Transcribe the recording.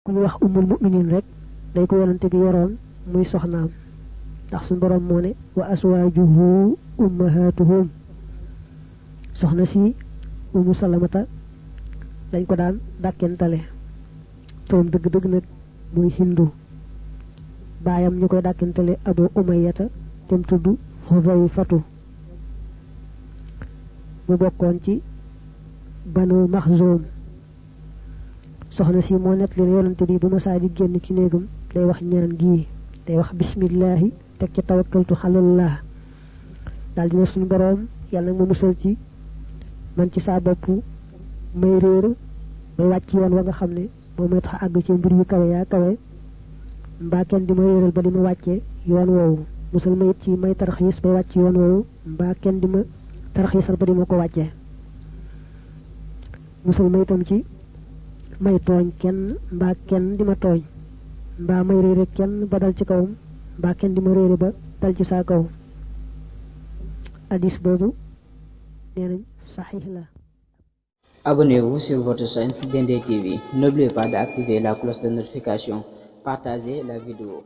ku ñu wax ummul mu'minin rek day ko yonante bi yoroon muy soxnaam ndax suñu borom moo ne wa aswaajuhu ummahatuhum soxna si Umu Salamata dañ ko daan dàkkentale toom dëgg-dëgg nag muy Hindu baayam ñu koy dàkkentale Abu Umayyata tem tudd Hudayfatu mu bokkoon ci Banu Maxzum soxna si moo nett leen yonante bi bu ma saa di génn ci néegam day wax ñaan gii day wax bismillahi teg ci tawakkaltu alallah daal dina suñu boroom yàlla nag ma musal ci man ci saa bopp may réer may wàcc yoon wa nga xam ne moom may tax àgg ci mbir yu kawe yaa kawe mbaa kenn di ma réeral ba di ma wàcce yoon woowu musal ma it ci may tarxiis bay wàcc yoon woowu mbaa kenn di ma tarxiisal ba di ma ko wàcce musal ma itam ci may tooñ kenn mbaa kenn di ma tooñ mbaa may réere kenn ba dal ci kawam mbaa kenn di ma réere ba dal ci saa kaw hadis boobu nee nañ saxiix la. Abonnez-vous sur votre chaîne Dendé TV. N'oubliez pas d'activer la cloche de notification. Partagez la vidéo.